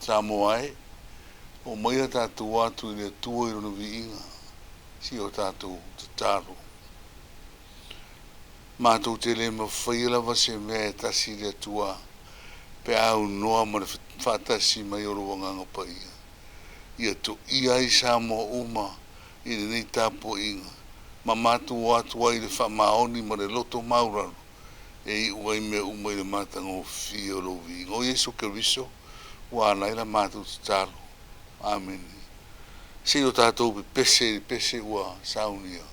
Samoa e, oo mai a tatou atu i le Atua i Lona viiga, si o tatou tatalo. Matou te le mafaia lava se mea e tasi i le Atua pe a aunoa ma le faatasi mai o Lou Agaga Paia, ia toia ai Samoa uma i lenei tapuaiga ma matou o atu ai i le faamaoni ma le loto maualalo e iu ai mea uma i le matagofie o Lou viiga. O Iesu Keriso ua ala ai la matou tatalo. Amene. Se i o tatou pepese i le pese ua saunia.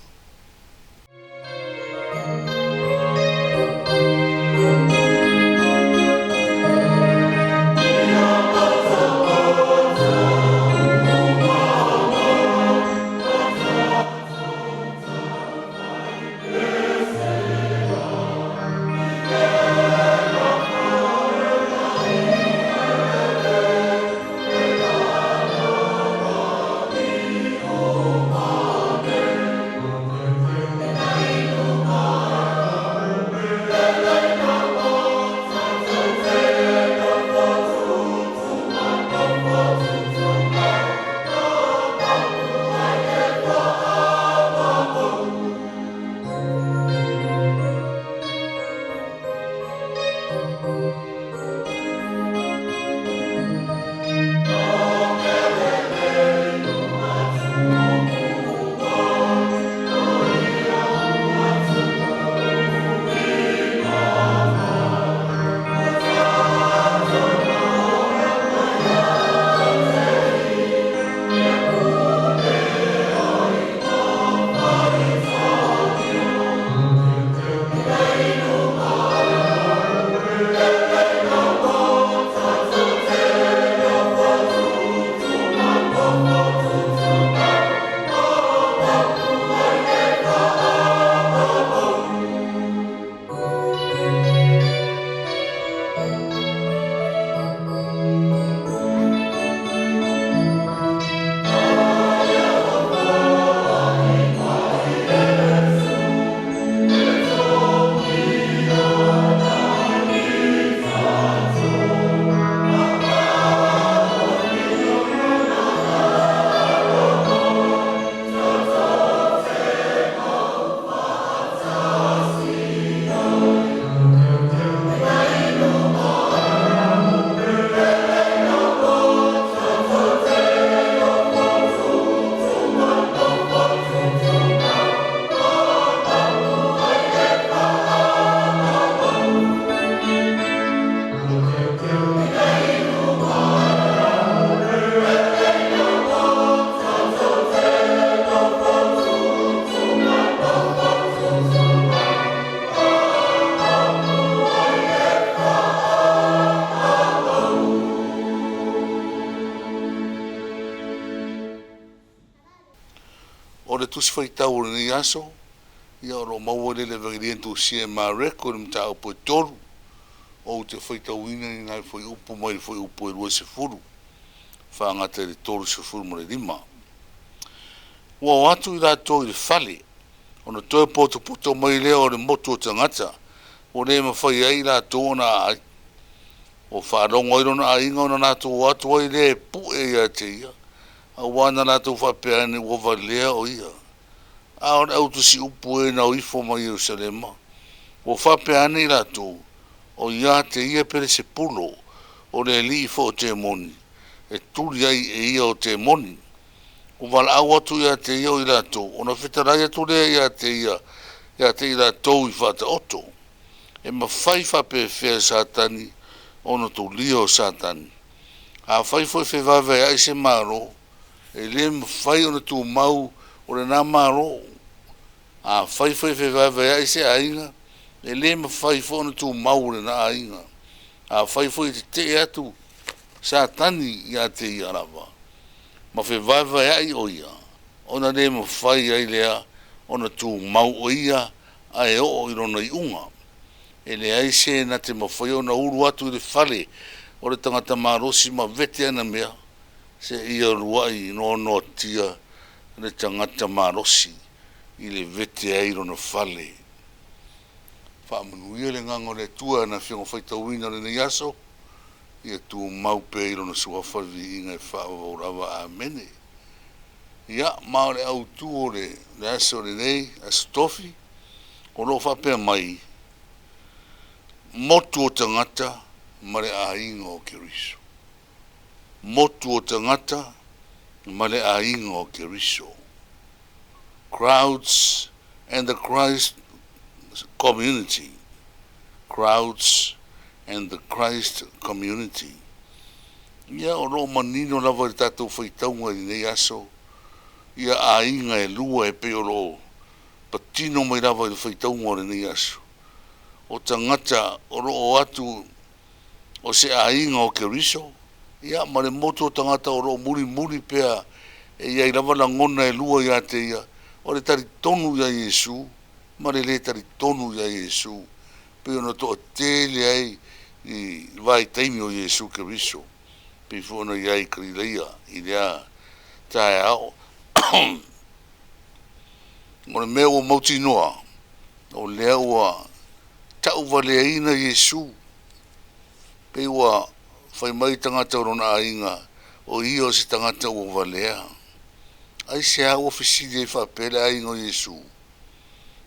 O le Tusi Faitau o lenei aso, ia o lo o maua lea i le Evagelia na tusia e Mareko i le mataupu e 3, ou te faitauina ni nai fuaiupu mai le fuaiupu e 20 faagata i le 35. Ua o atu i latou i le fale, ona toe potopoto mai lea o le motu o tagata, ua le mafai ai i latou ona aai. Ua faalogo ai lona aiga ona latou o atu ai lea e pue ia te ia, auā na latou faapea ane, ua valea o ia. A o le au tusiupu e na o ifo mai Ierusalema, ua faapea ane i latou, o ia te ia Pelesepulo, o le alii foi o temoni, e tuli ai e ia o temoni. Ua valaau atu ia te ia o i latou, ona fetalai atu lea ia te ia ia te i latou i faataoto. E mafai faapefea e Satani ona tulia o Satani? Afai foi e fevaevaea'i se Malo, e lē mafai ona tumau o lena Malo. Afai foi e fevaevaea'i se aiga, e lē mafai foi ona tumau o lena aiga. Afai foi e tetee atu Satani ia te ia lava, ma fevaevaea'i o ia, ona le mafai ai lea ona tumau o ia ae oo i lona iuga. E leai se na te mafai ona ulu atu i le fale o le tagata malosi ma vete ana mea, seia uluai noanoatia le tagata malosi i le vete ai lona fale. Faamanuia le Agaga o le Atua i Lana Afioga faitauina i lenei aso. Ia tumau pea i Lona Suafa le viiga e faavavau lava. Amene. Ia, ma o le autu o le aso lenei, Aso Tofi, o lo o faapea mai, Motu o tagata ma le aiga o Keriso. Motu o tagata ma le aiga o Keriso. Crowds and the Christ Community. Crowds and the Christ Community. Ia, o lo o manino lava i le tatou faitauga i lenei aso ia aiga e lua e pei o lo o patino mai lava i le faitauga o lenei aso. O tagata o lo o atu o se aiga o Keriso, ia, ma le motu o tagata o lo o mulimuli pea e i ai lava lagona e lua ia te ia, o le talitonu iā Iesu ma le lē talitonu iā Iesu, pei ona toatele ai i vaitaimi o Iesu Keriso, pei foi ona i ai i Kalilaia i lea taeao. O le mea ua mautinoa, o lea ua tauvaleaina Iesu, pei ua fai mai tagata o lona aiga, o ia o se tagata ua valea. Aisea ua fesili ai faapea le aiga o Iesu?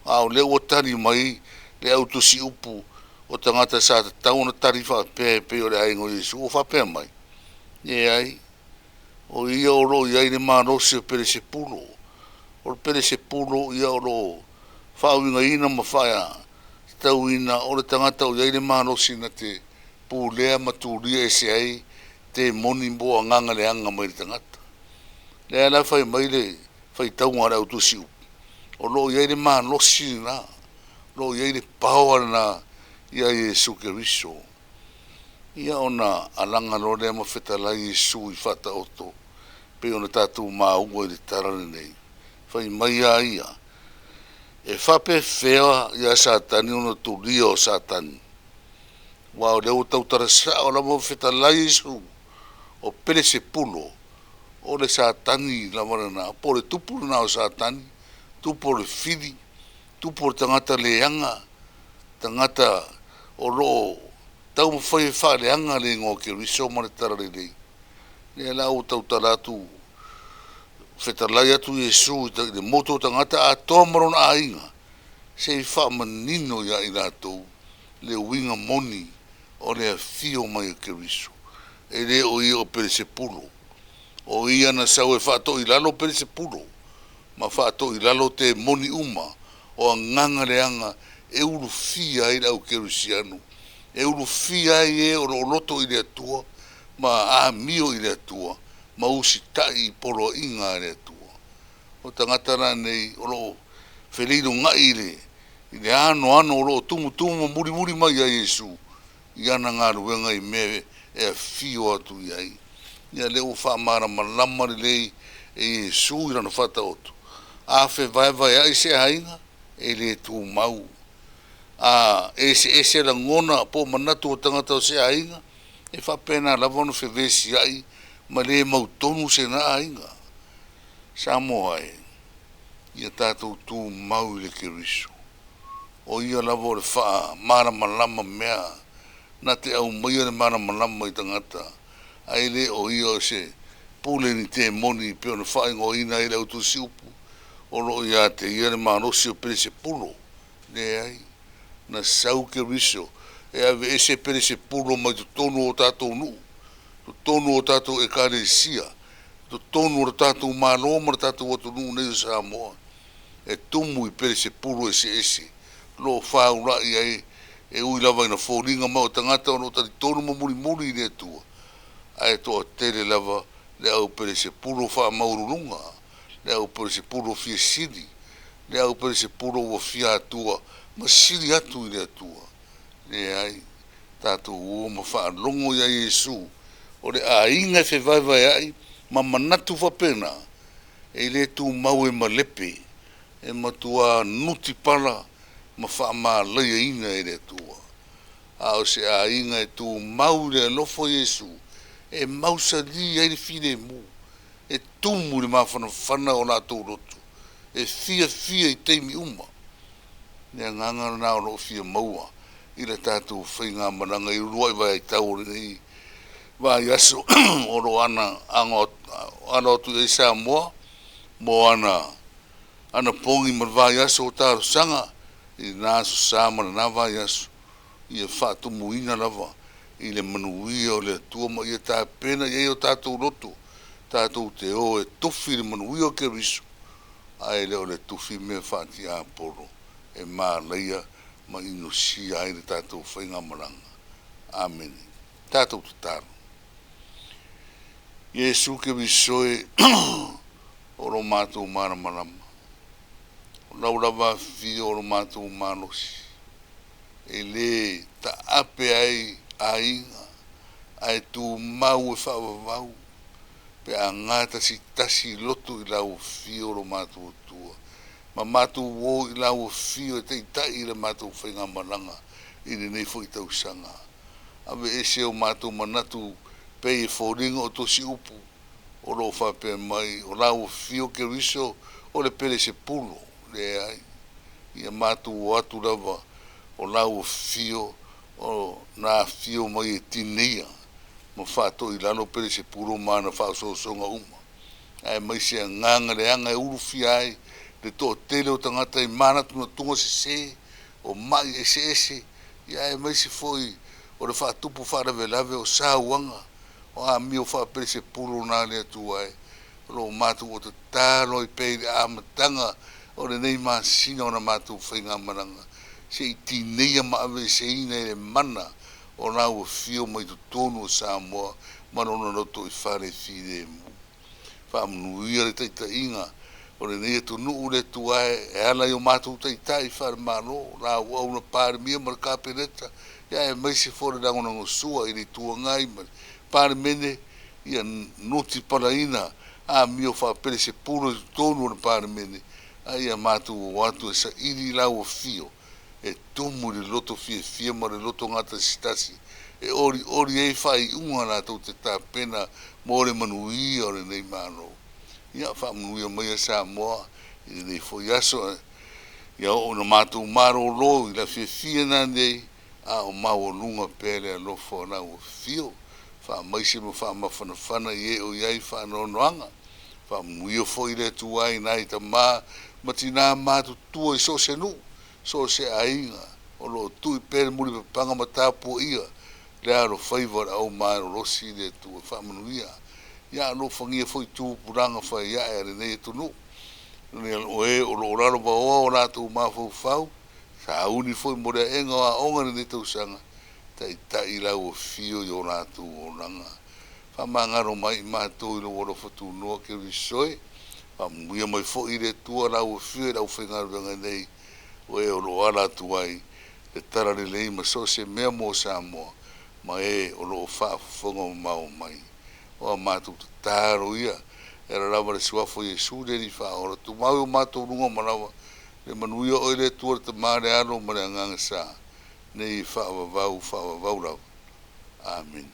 A o lea ua tali mai le au tusiupu o tagata sa tatau ona tali faapea e pei o le aiga o Iesu, ua faapea mai, Leai, o ia o lo o i ai le malosi o Pelesepulo. O le Pelesepulo, ia o lo o faauigaina ma faatatauina o le tagata o i ai le malosi na te pulea ma tulia ese ai temoni po o agaga leaga mai le tagata. Lea la fai mai le faitauga a le au tusiupu, o lo o i ai le malosi lena, o lo o i ai le paoa lena ia Iesu Keriso. Ia ona alaga loa lea ma fetalai Iesu i Faataoto, pei ona tatou maua i le tala lenei. Fai mai a ia, e faapefea ia Satani ona tulia o Satani? Aua o lea ua tautala sao lava ma fetalai Iesu, o Pelesepulo, o le Satani lava lena, po o le tupu lena o Satani, tupu o le fili, tupu o le tagata leaga, tagata o lo o taumafai e faaleaga le igoa o Keriso ma le Talalelei. Lea la ua tautala atu, fetalai atu Iesu i le motu o tagata atoa ma lona aiga, se i faamanino ia i latou le uiga moni o le afio mai o Keriso. E le o ia o Pelesepulo, o ia na sau e faatoilalo Pelesepulo ma faatoilalo temoni uma o agaga leaga e ulufia ai le au kerisiano, e ulufia ai e o lo o loto i le Atua ma amio i le Atua ma usitai i poloaiga a le Atua. O tagata la nei o lo o feleilogai i le anoano o lo o tumutumu ma mulimuli mai ia Iesu i ana galuega i mea e afio atu i ai. Ia lea ua faamalamalama lelei e Iesu i lana Faataoto, a fevaevaeai se aiga, e le tumau. A eseese lagona po o manatu o tagata o se aiga, e faapena lava ona fevesiai ma le mautonu sena aiga. Samoa e, ia tatou tumau i le Keriso. O ia lava o le faamalamalama mea na te aumaia le malamalama i tagata, ae le o ia o se pule ni temoni pei ona faaigoaina ai le au tusiupu o lo o ia te ia le malosi o Pelesepulo. Leai, na sau Keriso e aveese Pelesepulo mai totonu o tatou nuu, totonu o tatou ekalesia, totonu o le tatou Malo ma le tatou atunuu nei o Samoa, e tumu i Pelesepulo eseese o lo o faulai ai, e ui lava ina foliga mai o tagata o lo o talitonu ma mulimuli i le Atua, ae toatele lava le au Pelesepulo faamaualuluga, le au Pelesepulo fia sili, le au Pelesepulo ua fia Atua ma sili atu i le Atua. Leai, tatou o ma faalogo ia Iesu, o le aiga e fevaevaeai ma manatu faapena, e le tumau e malepe, e matua nutipala ma faamalaiaina e le Atua. A o se aiga e tumau i le alofa o Iesu, e mausali ai le filemu, e tumu i le mafanafana o latou loto, e fiafia i taimi uma. Le agaga lena o lo o fia maua i le tatou faigamalaga i uluai vaitau o lenei. vaiaso o lo o ana ago alo atu i ai Samoa mo ana anapogi ma le vaiaso o talosaga i lena Aso Sa ma lena vaiaso, ia faatumuina lava i le manuia o le Atua ma ia tapena i ai o tatou loto tatou te o e tofi le manuia o Keriso, ae le o le tufi mea faatiapolo e malaia ma inosia ai le tatou faigamalaga. Amene. Tatou tatalo. Iesu Keriso e, o lo matou malamalama, o lau lava afifio o lo matou malosi, e lē taape ai aiga, ae tumau e faavavau pe a gatasitasi loto i lau afio lo matou Atua, ma matou o i lau afio e taitai i le matou faigamalaga i lenei foi tausaga. Aveese o matou manatu pei e foliga o tosi upu o lo o faapea mai, o lau afio Keriso o le Pelesepulo. Leai, ia matou o atu lava o lau afio o na afio mai e tineia ma faatoilalo Pelesepulo ma ana faaosoosoga uma, aemaise agaga leaga e ulufia ai le toatele o tagata i manatunatuga sesē o ma'i eseese, ia aemaise foi o le faatupu faalavelave o sauaga o amio faa-Pelesepulo na le Atua e. O lo o matou o tatalo ai pea i le amataga o lenei masina o la matou faigamalaga, se i tineia ma aveeseina e le mana o lau afio mai totonu o Samoa ma lona lotoifale filemu. Faamanuia le taitaiga o lenei atunuu le Atua e, e ala i o matou taitai faale-Malo, la auauna Palemia ma le Kapeneta, ia aemaise foi le lagolagosua i le Itu Agai ma le Palemene, ia nutipalaina amio faa-Pelesepulo i totonu o le Palemene, a ia matou o atu e saili i lau afio e tumu i le loto fiafia ma le loto gatasitasi e olioli ai faaiuga latou te tapena mo le manuia o lenei Malo. Ia faamanuia maia Samoa i lenei foi aso, ia oo ina matou malōlō i le afiafia nanei, a o maualuga pea le alofa o lau afio, faamaise ma faamafanafana i e o i ai faanoanoaga. Faamanuia foi le Atua i nai tama ma tinā matutua i so o se nuu, so o se aiga o lo o tui pea le mulipapaga ma tapuaia le alofaiva o le aumalolosi i le Atua. Faamanuia. Ia alofagia foi tupulaga faiae a lenei atunuu, o e o lo o lalovaoa o latou mafaufau, sauni foi mo le aega o aoga i lenei tausaga, taitai lau afio i o latou olaga. Faamagalo mai i matou i lou alofa tunoa Keriso e. Faamanuia mai foi le Atua lau afio i le aufaigaluega nei, o e o lo o ala atu ai le talalelei ma so o se mea mo Samoa, ma e o lo o faafofoga mamao mai. O a matou tatalo ia, e ala lava i le Suafa o Iesu le Alii Faaola, tumau i o matou luga ma lava le manuia o Oe le Atua le Tama, le Alo ma le Agaga Sa, nei e faavavau, faavavau lava. Amene.